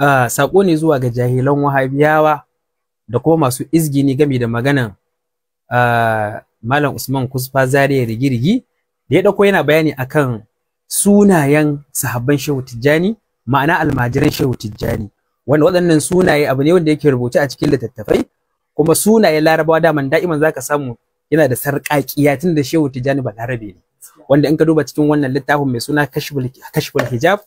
Saƙo ne zuwa ga jahilan wahabiyawa da kuma masu izgini game da maganan Malam Usman Kusfa Zaria Rigirigi da ya ɗauko yana bayani akan sunayen sahabban Shehu Tijjani, ma'ana almajiran Shehu Tijjani, wanda waɗannan sunaye abu ne wanda yake rubuce a cikin littattafai, kuma sunayen Larabawa daman da'iman zaka samu yana da sarƙaƙiya tun da Shehu Tijjani ba Larabe ne, wanda in ka duba cikin wannan littafin mai suna Kashful Hijab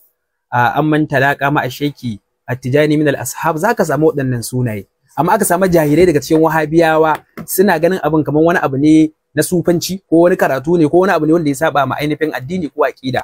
amman talaqa ma asheki At-Tijani min al-ashab, zaka samu waɗannan sunaye. Amma aka samu jahilai daga cikin wahabiyawa suna ganin abin kamar wani abu ne na sufanci ko wani karatu ne ko wani abu ne wanda ya saba ma ainihin addini ko aqida,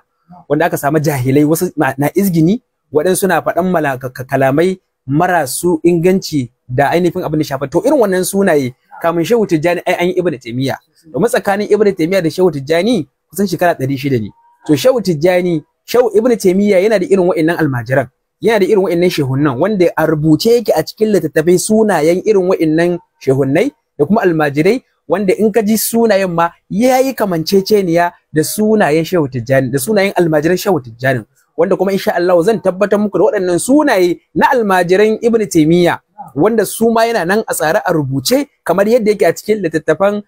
wanda aka samu jahilai wasu na izgini, waɗansu na faɗan kalamai marasu inganci da ainihin abin da shafa. To irin wannan sunaye kamun Shehu Tijjani ai an yi Ibn Taymiyyah, domin tsakanin Ibn Taymiyyah da Shehu Tijjani kusan shekara 600 ne. To Shehu Tijjani, Shehu Ibn Taymiyyah yana da irin wa'annan almajiran, yana da irin wa'annan shehunnan wanda a rubuce yake a cikin littattafai sunayen irin wa'annan shehunnai da kuma almajirai, wanda in ka ji sunayen ma yayi kamanceceniya da sunayen Shehu Tijjani da sunayen almajiran Shehu Tijjani, wanda kuma insha Allah zan tabbatar muku da waɗannan sunaye na almajiran Ibn Taymiyyah, wanda su ma yana nan a tsare a rubuce kamar yadda yake a cikin littattafan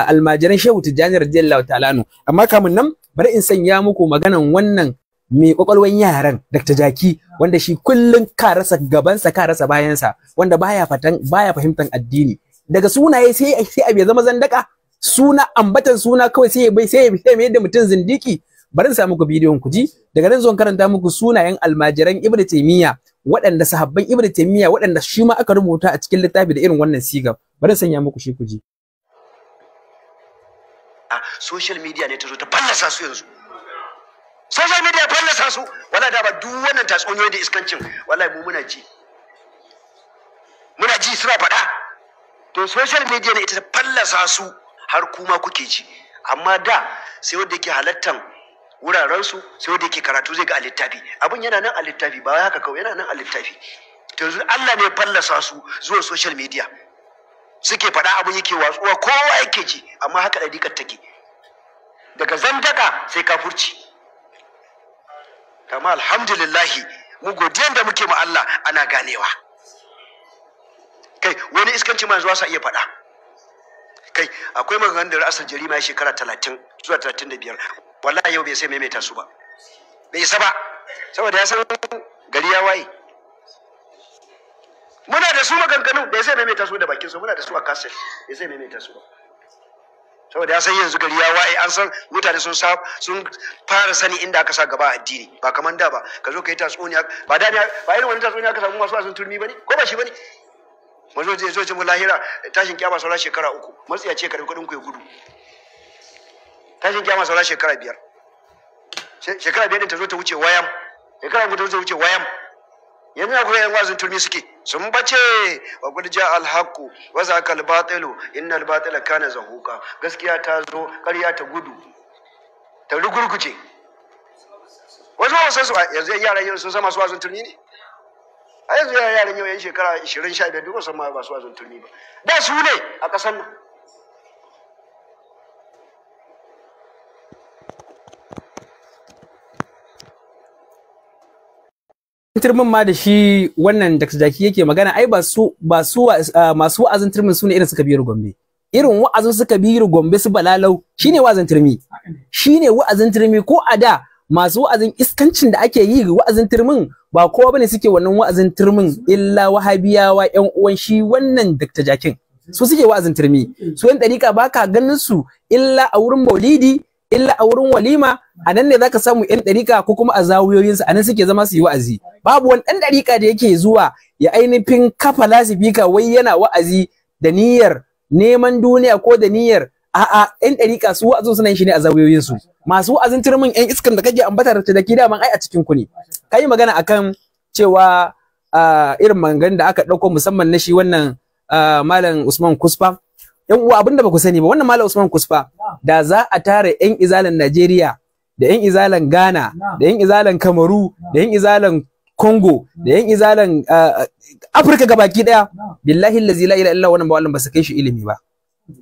almajiran Shehu Tijjani radiyallahu ta'ala anhu. Amma kamun nan bari in sanya muku maganan wannan mai kwakwalwan yaran Dr. Jaki, wanda shi kullun ka rasa gabansa ka rasa bayansa, wanda baya fahimtan addini. Daga sunaye sai abu ya zama zandaka, suna ambatan suna kawai sai bai sai mai da mutum zindiki. Bari in sa muku bidiyon ku ji, daga nan zan karanta muku sunayen almajiran Ibn Taymiyyah waɗanda sahabban Ibn Taymiyyah waɗanda shi ma aka rubuta a cikin littafi da irin wannan siga. Bari in sanya muku shi ku ji. Social media ne ta zo ta fallasa su yanzu. Social media fallasa su. Wallahi da ba duk wannan tatsuniyoyi da iskancin, wallahi mu muna ji. Muna ji suna faɗa. To social media ne ita ta fallasa su har kuma kuke ji. Amma da sai wanda yake halattan wuraren su, sai wanda yake karatu zai ga a littafi. Abun yana nan a littafi, ba haka kawai, yana nan a littafi. To yanzu Allah ne ya fallasa su zuwa social media. Suke faɗa abun yake watsuwa, kowa yake ji, amma haka ɗariƙar take. Daga zandaka sai kafurci. Kama alhamdulillahi mu godiyan da muke ma Allah ana ganewa. Kai wani iskanci ma yanzu sa iya faɗa. Kai akwai maganganun da ra'asar jarima ya shekara 30 zuwa 35, wallahi yau bai sai maimaita su ba, bai isa ba, saboda ya san gari ya waye. Muna da su maganganu bai sai maimaita su da bakin su, muna da su a kaset, bai sai maimaita su ba, saboda ya san yanzu gari ya waye, an san mutane sun fara sani inda aka sa gaba addini, ba kamar da ba. Ka zo ka yi tatsuniya, ba da ba irin wani tatsuniya aka samu masu wasan turmi bane, ko ba shi bane. Mazo zai zo ce mu lahira tashin kiyama saura shekara 3, matsiya ce karbi kudin ku ya gudu. Tashin kiyama saura shekara 5, shekara 5 din ta zo ta wuce wayam, shekara 3 ta zo ta wuce wayam. Yanzu akwai yan wazin turmi suke sun bace wa qul ja al haqu wa zaqa al batilu innal batila kana zahuqa. Gaskiya ta zo, ƙarya ta gudu ta rugurguje. Wasu ba san su yanzu yaran yau sun san masu wazin turmi ne. A yanzu yaran yau yan shekara 20 15 duk san masu wazin turmi ba. Da su ne a ƙasar nan. Turmin ma da shi wannan Dr. Jaki yake magana, ai ba su masu wa'azin turmin su ne irin suka biyar Gombe. Irin wa'azin suka biyar Gombe su Balalau shine wa'azin turmi. Shine wa'azin turmi. Ko a da masu wa'azin iskancin da ake yi wa'azin turmin ba kowa bane suke wannan wa'azin turmin illa wahabiyawa ƴan uwan shi wannan Dr. Jakin. Su suke wa'azin turmi. Su yan dariƙa baka ganin su illa a wurin maulidi, illa a wurin walima, a nan ne zaka samu yan ɗariƙa ko kuma a zawuyoyinsu, a nan suke zama su yi wa'azi. Babu wani ɗan ɗariƙa da yake zuwa ya ainihin kafa lasifika wai yana wa'azi da niyyar neman duniya ko da niyyar a'a. Yan ɗariƙa su wa'azin suna yin shi ne a zawuyoyinsu. Masu wa'azin turmin yan iskan da kake ambata da ke daman ai a cikin ku ne. Kai magana akan cewa irin maganganun da aka ɗauko musamman na shi wannan Malam Usman Kusfa. Yan uwa, abinda ba ku sani ba, wannan Malam Usman Kusfa da za a tara yan izalan Najeriya da yan izalan Ghana da yan izalan Kamaru da yan izalan Congo da yan izalan Afirka gabaki daya, billahi allazi la ilaha illa wannan ba ba su kai shi ilimi ba.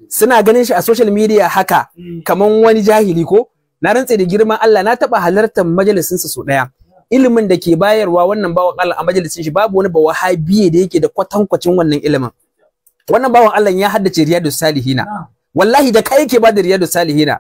Suna ganin shi a social media haka kaman wani jahili ko. Na rantse da girman Allah, na taba halartar majalisin sa so daya. Ilimin da ke bayarwa wannan bawan Allah a majalisin shi, babu wani bawahabiye da yake da kwatankwacin wannan ilimin. Wannan bawan Allah ya haddace Riyadus Salihina. Wallahi da kai yake bada Riyadus Salihina,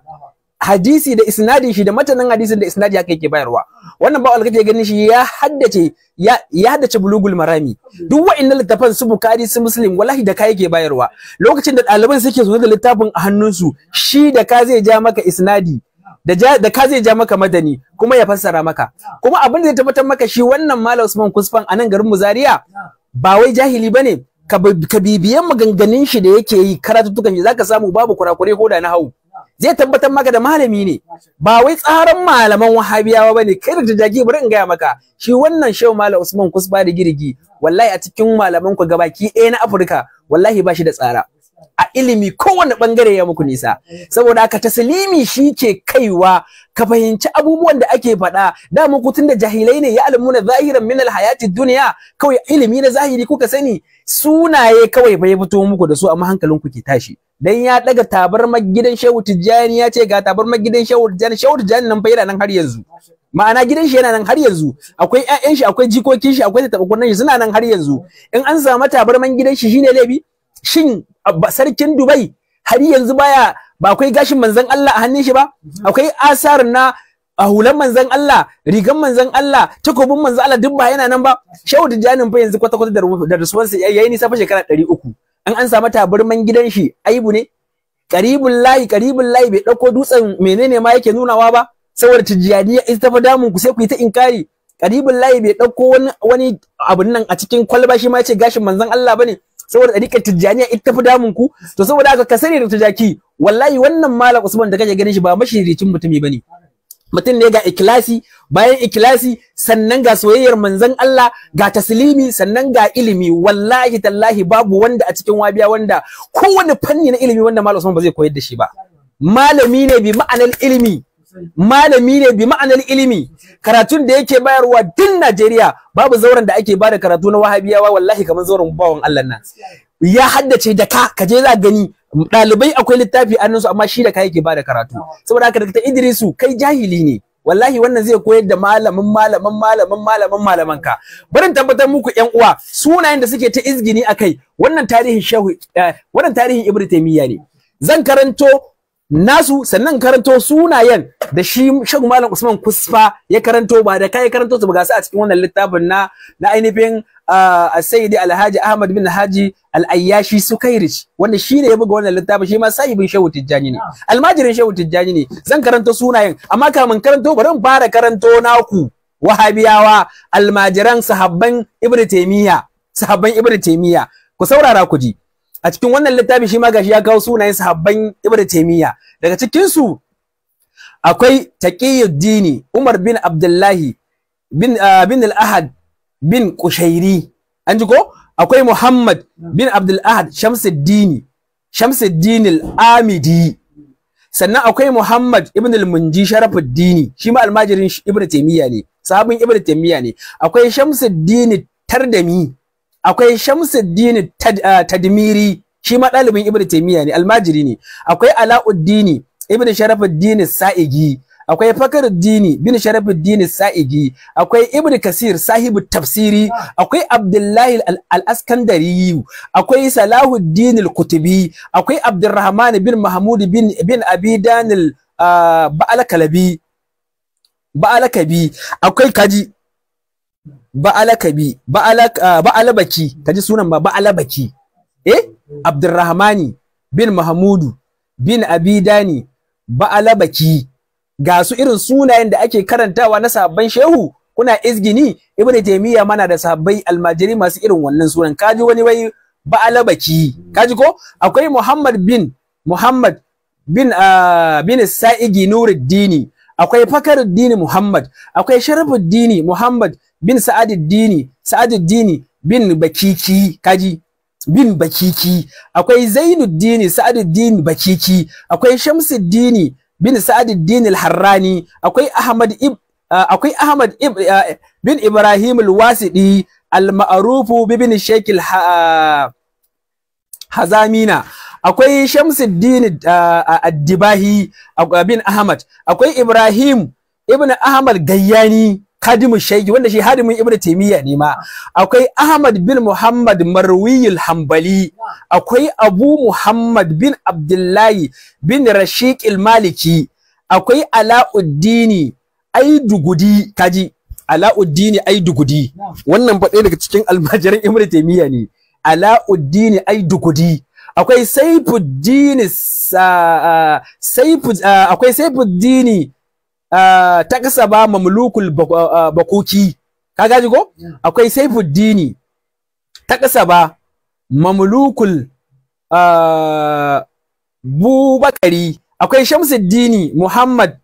hadisi da isnadin shi da matanin hadisin da isnadi, haka yake bayarwa. Wannan bawan Allah kake ganin shi ya haddace, ya haddace Bulugul Marami, duk wa'annan littafan su Bukhari, su Muslim, wallahi da kai yake bayarwa. Lokacin da ɗaliban suke zo da littafin a hannunsu, shi da ka zai ja maka isnadi, da ka zai ja maka madani, kuma ya fassara maka. Kuma abin da zai tabbatar maka shi wannan Malam Usman Kusfan a nan garin mu Zaria ba wai jahili bane, ka bibiyan maganganun shi da yake yi, karatuttukan shi, zaka samu babu kurakure ko da na hau. Zai tabbatar maka da malami ne, ba wai tsaran malaman Wahabiyawa bane. Kai da jaki, bari in gaya maka, shi wannan Shehu Malam Usman Kusfa da Girgi, wallahi a cikin malaman ku gabaki ɗaya na Afirka, wallahi ba shi da tsara a ilimi, kowane bangare ya muku nisa. Saboda haka taslimi shi ke kaiwa ka fahimci abubuwan da ake faɗa. Da muku tun da jahilai ne, ya alamuna zahiran min alhayati duniya, kawai ilimi na zahiri kuka sani. Sunaye kawai bai fito muku da su, amma hankalin ku ke tashi dan ya daga tabarmar gidan Shehu Tijjani, ya ce ga tabarmar gidan Shehu Tijjani. Shehu Tijjani nan fa yana nan har yanzu, ma'ana gidan shi yana nan har yanzu, akwai ƴaƴan shi, akwai jikokin shi, akwai tattaɓa shi, suna nan har yanzu. In an samu tabarman gidan shi shine laifi? Shin sarkin Dubai har yanzu baya ba akwai gashin manzon Allah a hannun shi ba? Akwai asar na a hulan manzon Allah, rigan manzon Allah, takobin manzon Allah, duk ba yana nan ba? Shehu Tijjanin fa yanzu kwata kwata da rasuwansa yayi nisa fa shekara 300. An samu tabarman gidan shi aibu ne? Qaribul lahi, qaribul lahi bai dauko dutsen menene ma yake nunawa ba, saboda Tijjaniya ita fa damun ku, sai ku yi ta inkari. Qaribul lahi bai dauko wani abun nan a cikin kwalba shi ma yace gashin manzon Allah bane, saboda ɗariƙar Tijjaniya ita fi damun ku. To saboda haka ka sani da tujaki, wallahi wannan Malam Usman da kake ganin shi ba mashiricin mutumi bane. Mutum ne ga ikilasi, bayan ikilasi sannan ga soyayyar manzon Allah, ga taslimi, sannan ga ilimi. Wallahi tallahi babu wanda a cikin Wahabiya wanda kowane fanni na ilimi wanda Malam Usman ba zai koyar da shi ba. Malami ne bi ma'anar ilimi, malami ne bi ma'anar ilimi. Karatun da yake bayarwa din Najeriya, babu zauren da ake bada karatu na Wahabiyawa wallahi kamar zauren bawan Allah nan. Ya haddace da ka, kaje za gani ɗalibai akwai littafi a su, amma shi da ka yake bada karatu. Saboda haka Dr. Idrisu, kai jahili ne. Wallahi wannan zai koyar da malamin malamin malamin malamin malaman ka. Barin tabbatar muku ƴan uwa, sunayen da suke ta izgini akai, wannan tarihin Shehu, wannan tarihin Ibn Taymiyyah ne. Zan karanto nasu, sannan karanto sunayen da shi Shehu Malam Usman Kusfa ya karanto, ba da kai karanto su ba. Ga su a cikin wannan littafin na ainihin Sayyidi Alhaji Ahmad bin Haji Al-Ayyashi Sukairich, wanda shi ne ya buga wannan littafin. Shi ma sahibin Shehu Tijjani ne, almajirin Shehu Tijjani ne. Zan karanto sunayen, amma kamin karanto bari in fara karanto naku Wahabiyawa, almajiran sahabban Ibn Taymiyyah. Sahabban Ibn Taymiyyah, ku saurara ku ji. A cikin wannan littafi shi ma gashi ya kawo sunayen sahabban Ibn Taymiyyah. Daga cikin su akwai Taqiyuddin Umar bin Abdullahi bin Al-Ahad bin Kushairi, an ji ko? Akwai Muhammad bin Abdul Ahad Shamsuddin Al-Amidi. Sannan akwai Muhammad ibn Al-Munji Sharafuddin, shi ma almajirin Ibn Taymiyyah ne, sahabin Ibn Taymiyyah ne. Akwai Shamsuddin Tardami, akwai Shamsuddin Tadmiri, shi ma ɗalibin Ibn Taymiyyah ne, almajiri ne. Akwai Alauddin ibn Sharafuddin Sa'igi, akwai Fakhruddin bin Sharafuddin Sa'igi, akwai Ibn Kasir sahibu tafsiri, akwai Abdullahi Al-Askandari, akwai Salahuddin Al-Kutubi, akwai Abdurrahman bin Mahmud bin Abi Danil Ba'alakalabi, Ba'alakabi, akwai kaji Ba'alakabi, Ba'alabaki, kaji sunan ba Ba'alabaki, Abdurrahmani bin Mahmudu bin Abidani Ba'alabaki. Ga su irin sunayen da ake karantawa na sabban shehu, kuna izgini. Ibn Taymiyyah mana da sabbai almajiri masu irin wannan sunan. Kaji wani wai Ba'alabaki, kaji ko? Akwai Muhammad bin Muhammad bin Sa'igi Nuruddini, akwai Fakhruddin Muhammad, akwai Sharafuddin Muhammad bin Sa'aduddini bin Bakiki, kaji bin Bakiki. Akwai Zainuddin Sa'aduddin Bakiki, akwai Shamsuddin bin Sa'aduddin Al-Harrani, akwai Ahmad bin Ibrahim Al-Wasidi al-ma'rufu bi bin Sheikh Hazamina, akwai Shamsuddin Ad-Dibahi bin Ahmad, akwai Ibrahim ibn Ahmad Gayyani. Khadimu Shaykh, wanda shi hadimin Ibn Taymiyyah ne ma. Akwai Ahmad bin Muhammad Marwiyul Hanbali, akwai Abu Muhammad bin Abdullahi bin Rashiq al-Maliki, akwai Alauddini Aidugudi, kaji Alauddini Aidugudi, wannan fa ɗaya daga cikin almajiran Ibn Taymiyyah ne, Alauddini Aidugudi. Akwai Saifuddini akwai Saifuddini Takasaba Mamlukul Bakuki, ka gaji ko? Akwai Saifuddini Takasaba Mamlukul Bubakari, akwai Shamsuddini Muhammad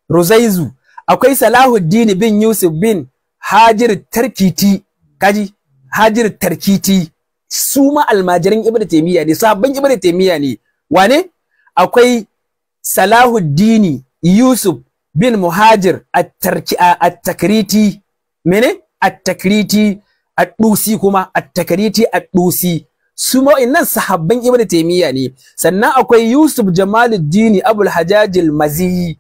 Ruzaizu, akwai Salahuddini bin Yusuf bin Hajir Tarkiti, kaji Hajir Tarkiti, su ma almajiran Ibn Taymiyyah ne, sahabban Ibn Taymiyyah ne. Wane? Akwai Salahuddini Yusuf bin Muhajir at-Takriti, mene? At-Takriti at-Dusi, kuma At-Takriti at-Dusi, su ma wa'innan sahabban Ibn Taymiyyah ne. Sannan akwai Yusuf Jamaluddin Abul Hajjaj al-Maziyi,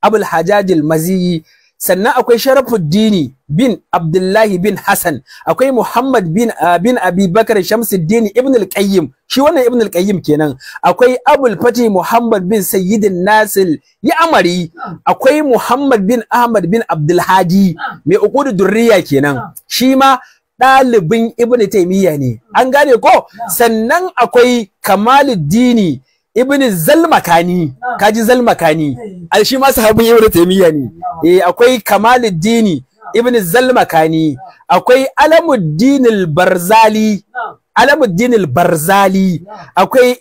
Abul Hajjaj al-Maziyi. Sannan akwai Sharafuddin bin Abdullahi bin Hassan, akwai Muhammad bin Abi Bakar Shamsuddin Ibn al-Qayyim, shi wannan Ibn al-Qayyim kenan. Akwai Abul Fatih Muhammad bin Sayyidin Nasir Ya'mari, akwai Muhammad bin Ahmad bin Abdul Hadi mai uqudu durriya kenan, shi ma ɗalibin Ibn Taymiyyah ne, an gane ko? Sannan akwai Kamaluddin Ibn Zalmakani, kaji Zalmakani, al shi ma sahabin Ibn Taymiyyah ne. Akwai Kamaluddin Ibn Zalmakani, akwai Alamuddin al-Barzali, Alamuddin al-Barzali, akwai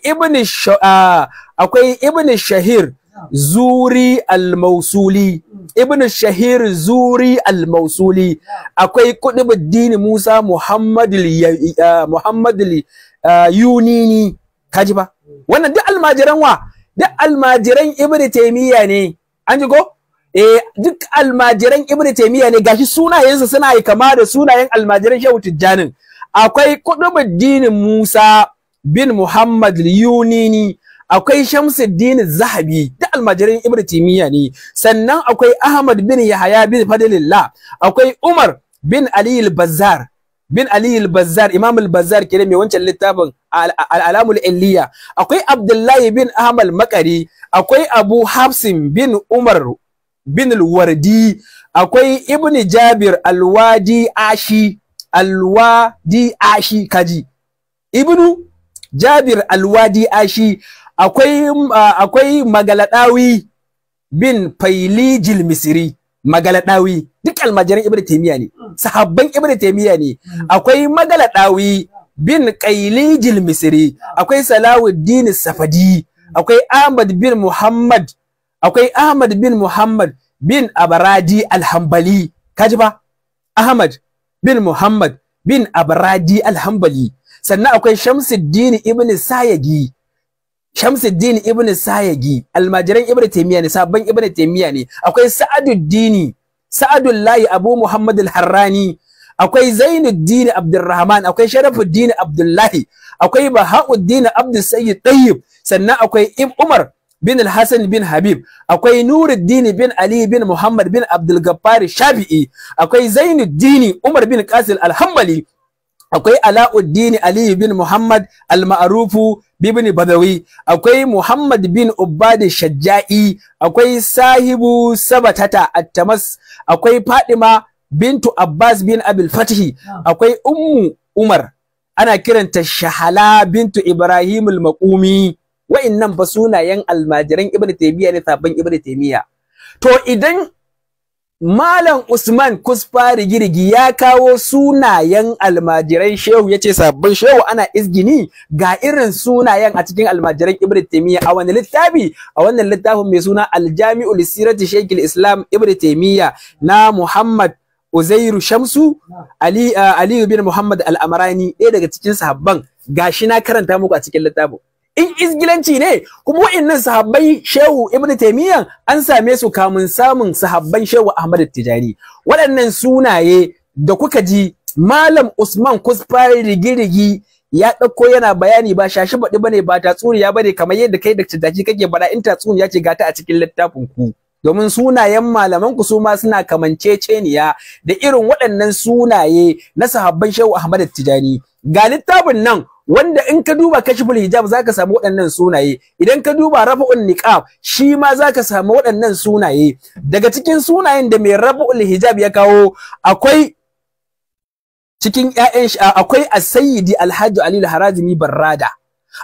Ibn Shahir Zuri al-Mausuli, Ibn Shahir Zuri al-Mausuli, akwai Qutbuddin Musa Muhammad Yunini, kaji ba? Wannan duk almajiran wa? Duk almajiran Ibn Taymiyyah ne, an ji ko? Duk almajiran Ibn Taymiyyah ne, gashi sunayensu suna yi kama da sunayen almajiran Shehu Tijjanin. Akwai Qutbuddin Musa bin Muhammad Yunini, akwai Shamsuddin Zahabi, duk almajiran Ibn Taymiyyah ne. Sannan akwai Ahmad bin Yahaya bin Fadlillah, akwai Umar bin Ali al-Bazzar, bin Ali al-Bazzar, Imam al-Bazzar kenan mai wancan littafin Al-Alamul Illiya. Akwai Abdullahi bin Ahmad Makari, akwai Abu Hafsin bin Umar bin al-Wardi, akwai Ibn Jabir al-Wadi Ashi, al-Wadi Ashi, kaji Ibn Jabir al-Wadi Ashi, akwai Magaladawi bin Failijil Misri, Magaladawi, duk almajiran Ibn Taymiyyah ne, sahabban Ibn Taymiyyah ne. Akwai Magaladawi bin Qailijil Misri, akwai Salahuddin Safadi, akwai Ahmad bin Muhammad, akwai Ahmad bin Muhammad bin Abaradi al-Hanbali, kaji ba? Ahmad bin Muhammad bin Abaradi al-Hanbali. Sannan akwai Shamsuddin Ibn Sayagi, Shamsuddin Ibn Sayagi, almajiran Ibn Taymiyyah ne, sabon Ibn Taymiyyah ne. Akwai Sa'aduddin, Sa'adullahi Abu Muhammad al-Harrani, akwai Zainuddin Abdurrahman, akwai Sharafuddin Abdullahi, akwai Bahauddin Abdus Sayyid Tayyib, sannan akwai Umar bin Al-Hasan bin Habib, akwai Nuruddin bin Ali bin Muhammad bin Abdul Ghaffar Shafi'i, akwai Zainuddin Umar bin Qasim Al-Hanbali, akwai Alauddin Ali bin Muhammad Al-Ma'rufu ibn Badawi, akwai Muhammad bin Ubbad Shajja'i, akwai Sahibu Sabatata At-Tamas, akwai Fadima bintu Abbas bin Abil Fathi, akwai Ummu Umar ana kiranta Shahala bintu Ibrahim Al-Maqumi. Wa'innan ba sunayen almajiran Ibn Taymiyyah ne, sabon Ibn Taymiyyah. To idan Malam Usman Kusfa Rigirigi ya kawo sunayen almajiran Shehu yace sabbin Shehu ana izgini, ga irin sunayen a cikin almajiran Ibn Taymiyyah a wani littafi? A wannan littafin mai suna Al-Jami'u li Sirati Shaykh al-Islam Ibn Taymiyyah na Muhammad Uzairu Shamsu Ali Aliyu bin Muhammad Al-Amrani, ɗaya daga cikin sahabban, gashi na karanta muku a cikin littafin. In izgilanci ne, kuma wa'annan sahabbai Shehu Ibn Taymiyyah an same su kamun samun sahabban Shehu Ahmad Tijani. Waɗannan sunaye da kuka ji Malam Usman Kusfa Rigirigi ya ɗauko yana bayani, ba shashi baɗi bane, ba tatsuniya bane, kamar yadda kai da Jaki kake faɗa. In tatsuniya ce gata a cikin littafin ku. Domin sunayen malaman ku su ma suna kamanceceniya da irin waɗannan sunaye na sahabban Shehu Ahmad Tijani. Ga littafin nan wanda in ka duba Kashful Hijab zaka samu waɗannan sunaye, idan ka duba Rafa'un Niqab shi ma zaka samu waɗannan sunaye. Daga cikin sunayen da mai Rafa'ul Hijab ya kawo akwai cikin ƴaƴan shi akwai As-Sayyidi Alhaji Ali Al-Harazimi Barrada,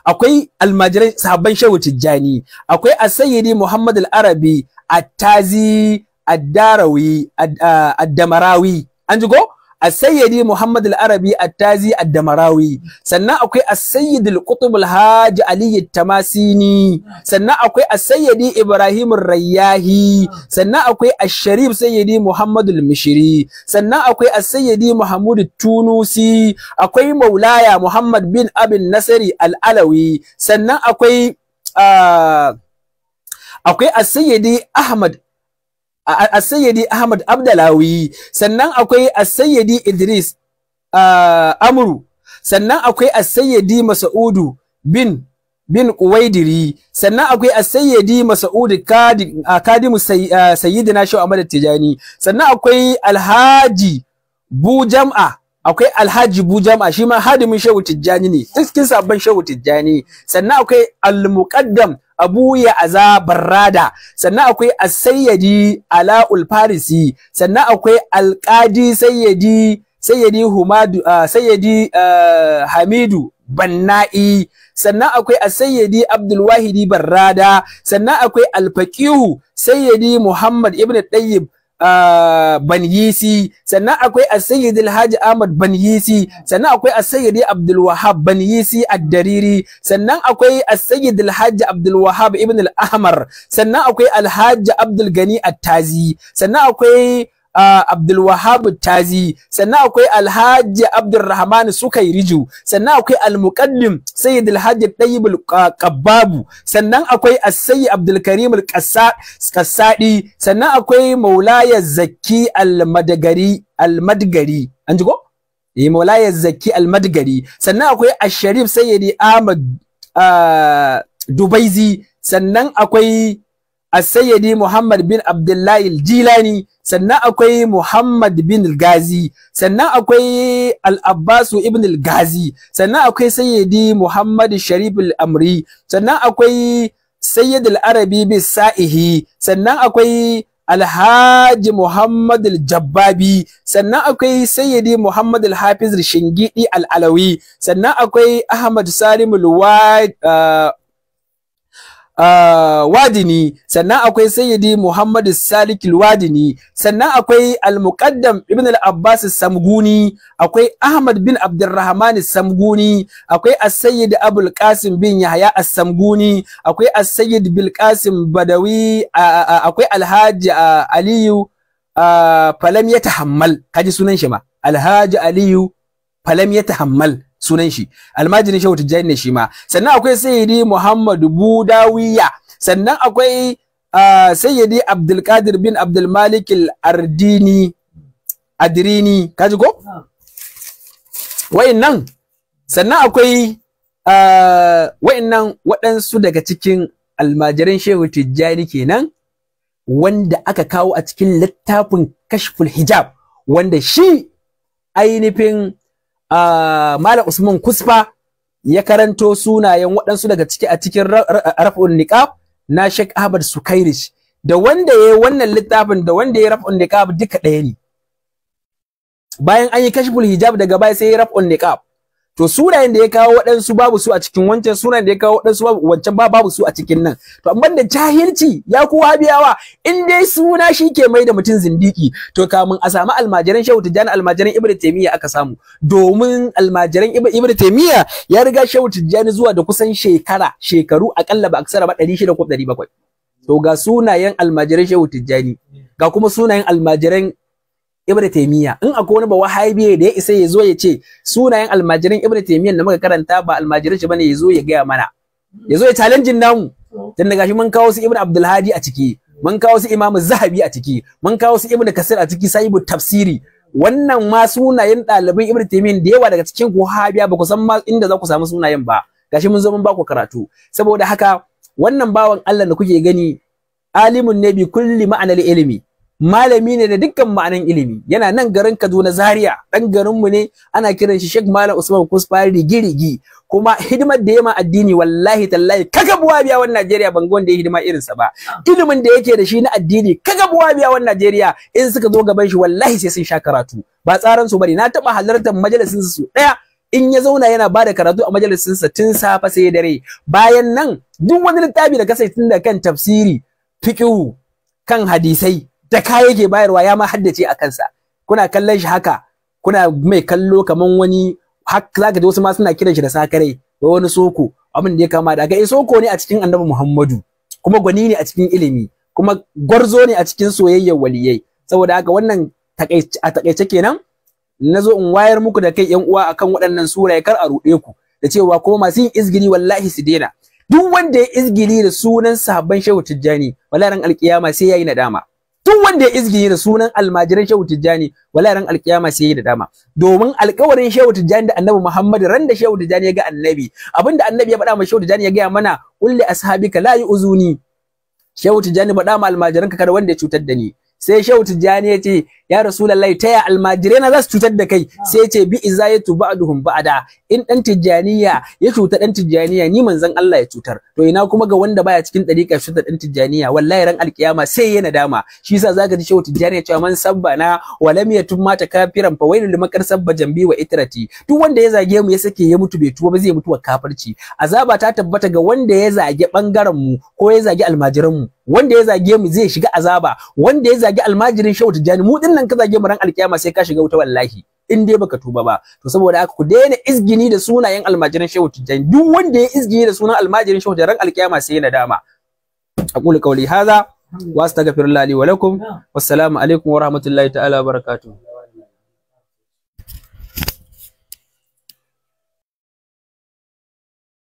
akwai almajiran sahabban Shehu Tijjani, akwai As-Sayyidi Muhammad Al-Arabi At-Tazi Ad-Darawi Ad-Damarawi, an ji ko? As-Sayyidi Muhammad Al-Arabi At-Tazi Ad-Damarawi. Sannan akwai As-Sayyid Al-Qutb Al-Haji Ali At-Tamasini, sannan akwai As-Sayyidi Ibrahim Ar-Rayyahi, sannan akwai Ash-Sharif Sayyidi Muhammad Al-Mishri, sannan akwai As-Sayyidi Muhammad Tunusi, akwai Maulaya Muhammad bin Abin Nasri Al-Alawi, sannan akwai akwai As-Sayyidi Ahmad As-Sayyidi Ahmad Abdalawi, sannan akwai As-Sayyidi Idris Amru, sannan akwai As-Sayyidi Mas'udu bin Quwaidiri, sannan akwai As-Sayyidi Mas'udu Kadimu Sayyidina Shehu Ahmad Tijani, sannan akwai Alhaji Bujam'a, akwai Alhaji Bujam'a shi ma hadimin Shehu Tijjani ne cikin sabon Shehu Tijjani, sannan akwai Al-Muqaddam Abu Ya'za Barrada, sannan akwai As-Sayyidi Ala'ul Farisi, sannan akwai Alqadi Sayyidi Humadu Sayyidi Hamidu Banna'i, sannan akwai As-Sayyidi Abdul Wahidi Barrada, sannan akwai Al-Faqihu Sayyidi Muhammad ibn Tayyib Banyisi, sannan akwai As-Sayyidi Alhaji Ahmad Banyisi, sannan akwai As-Sayyidi Abdul Wahhab Banyisi Ad-Dariri, sannan akwai As-Sayyidi Alhaji Abdul Wahhab ibn Al-Ahmar, sannan akwai Alhaji Abdul Gani At-Tazi, sannan akwai Abdul Wahhab Tazi, sannan akwai Alhaji Abdulrahman Sukairiju, sannan akwai Al-Muqaddim Sayyid Alhaji Tayyib Al-Qabbabu, sannan akwai As-Sayyid Abdul Karim Al-Qassadi, sannan akwai Maulaya Zakki Al-Madgari Al-Madgari, an ji ko? Eh, Maulaya Zakki Al-Madgari, sannan akwai Ash-Sharif Sayyidi Ahmad Dubaizi, sannan akwai As-Sayyidi Muhammad bin Abdullahi Al-Jilani, sannan akwai Muhammad bin Al-Ghazi, sannan akwai Al-Abbasu ibn Al-Ghazi, sannan akwai Sayyidi Muhammad Sharif Al-Amri, sannan akwai Sayyid Al-Arabi bin Sa'ihi, sannan akwai Alhaji Muhammad Al-Jabbabi, sannan akwai Sayyidi Muhammad Al-Hafiz Al-Shingidi Al-Alawi, sannan akwai Ahmad Salim Wadini, sannan akwai Sayyidi Muhammad Salik Al-Wadini, sannan akwai Al-Muqaddam Ibn Al-Abbas Samguni, akwai Ahmad bin Abdurrahman Samguni, akwai As-Sayyid Abul Qasim bin Yahya As-Samguni, akwai As-Sayyid Bil Qasim Badawi, akwai Alhaji Aliyu Falam Yatahammal, kaji sunan shi ma Alhaji Aliyu Falam Yatahammal sunan shi, almajirin Shehu Tijjani ne shi ma. Sannan akwai Sayyidi Muhammadu Budawiya, sannan akwai Sayyidi Abdulkadir bin Abdul Malik Al-Ardini Adrini, kaji ko? Wa'innan, sannan akwai wa'innan waɗansu daga cikin almajiran Shehu Tijjani kenan wanda aka kawo a cikin littafin Kashful Hijab, wanda shi ainihin Malam Usman Kusfa ya karanto sunayen waɗansu daga ciki a cikin Raf'un Niqab na Sheikh Ahmad Sukairish. Da wanda ya yi wannan littafin da wanda ya yi Raf'un Niqab duka ɗaya ne. Bayan an yi Kashful Hijab daga baya sai ya Raf'un Niqab. To sunayen da ya kawo waɗansu babu su a cikin wancan, sunayen da ya kawo waɗansu babu wancan babu su a cikin nan. To amma da jahilci ya ku wahabiyawa, in dai suna shi ke mai da mutum zindiki, to kamun a samu almajiran Shehu Tijjani almajiran Ibn Taymiyyah aka samu. Domin almajiran Ibn Taymiyyah ya riga Shehu Tijjani zuwa da kusan shekaru akalla ba aksara ba 600 ko 700. To ga sunayen almajiran Shehu Tijjani, ga kuma sunayen almajiran Ibn Taymiyyah. In akwai wani ba wahabi da ya isa ya zo ya ce sunayen almajiran Ibn Taymiyyah da muka karanta ba almajiran shi bane, ya zo ya gaya mana, ya zo ya challenge namu. Tun da gashi mun kawo su Ibn Abdul Hadi a ciki, mun kawo su Imam Zahabi a ciki, mun kawo su Ibn Kasir a ciki, sahibu tafsiri. Wannan ma sunayen ɗaliban Ibn Taymiyyah da yawa daga cikin wahabiya ba ku san ma inda za ku samu sunayen ba. Gashi mun zo mun ba ku karatu. Saboda haka wannan bawan Allah da kuke gani Alimun ne bi kulli ma'anar ilimi, malami ne da dukkan ma'anan ilimi. Yana nan garin Kaduna Zaria, dan garin mu ne, ana kiran shi Sheikh Malam Usman Kusfa Rigirigi. Kuma hidimar da ya ma addini wallahi tallahi kaga buwabiya wannan Najeriya ban ga wanda ya hidima irin sa ba. Ilimin da yake da shi na addini kaga buwabiya wannan Najeriya in suka zo gaban shi wallahi sai sun sha karatu, ba tsaran su bane. Na taba halartar majalisin su daya, in ya zauna yana bada karatu a majalisin sa tun safe sai dare. Bayan nan duk wani littafi da kasai tun da kan tafsiri, fiqhu, kan hadisai da kaya yake bayarwa, ya ma haddace a kansa. Kuna kallon shi haka, kuna mai kallo kaman wani haka, zaka ji wasu ma suna kiran shi da sakarai da wani soko, abin da ya kama da ga soko ne a cikin Annabi Muhammadu, kuma gwani ne a cikin ilimi, kuma gwarzo ne a cikin soyayyar waliyai. Saboda haka wannan a takaice kenan nazo in wayar muku da kai yan uwa akan waɗannan suraye, kar a ruɗe ku da cewa kuma masu yin izgili wallahi su daina. Duk wanda ya izgili da sunan sahabban Shehu Tijjani wallahi ran alkiyama sai yayi nadama. Duk wanda ya izgili da sunan almajiran Shehu Tijjani wallahi ran alkiyama sai yayi nadama. Domin alƙawarin Shehu Tijjani da Annabi Muhammad, ran da Shehu Tijjani ya ga Annabi, abinda Annabi ya faɗa ma Shehu Tijjani ya gaya mana, kulli ashabika la yu'zuni. Shehu Tijjani faɗa ma almajiranka kada wanda ya cutar da ni. Sai Shehu Tijjani ya ce ya Rasulullahi, taya almajirai na za su cutar da kai? Sai ya ce bi izayatu ba'duhum ba'da, in dan Tijjaniya ya cuta dan Tijjaniya ni manzon Allah ya cutar. To ina kuma ga wanda baya cikin dariƙa cutar dan Tijjaniya, wallahi ran alkiyama sai yana dama. Shi yasa zaka ji Shehu Tijjani ya ce man sabbana wa lam yatum mata kafiran fa wailul liman sabba jambi wa itrati. Duk wanda ya zage mu ya sake ya mutu bai tuba ba zai mutu wa kafirci. Azaba ta tabbata ga wanda ya zage bangaren mu ko ya zage almajiran mu. Wanda ya zage mu zai shiga azaba. Wanda ya zage almajirin Shehu Tijjani, mu dinnan ka zage mu ran alkiyama sai ka shiga wuta wallahi, in dai baka tuba ba. To saboda haka ku daina izgini da sunayen almajirin Shehu Tijjani. Duk wanda ya izgini da sunan almajirin Shehu Tijjani ran alkiyama sai yana dama. Aqulu qawli hadha wa astaghfirullahi li wa lakum. Wassalamu alaikum wa rahmatullahi ta'ala wa barakatuh.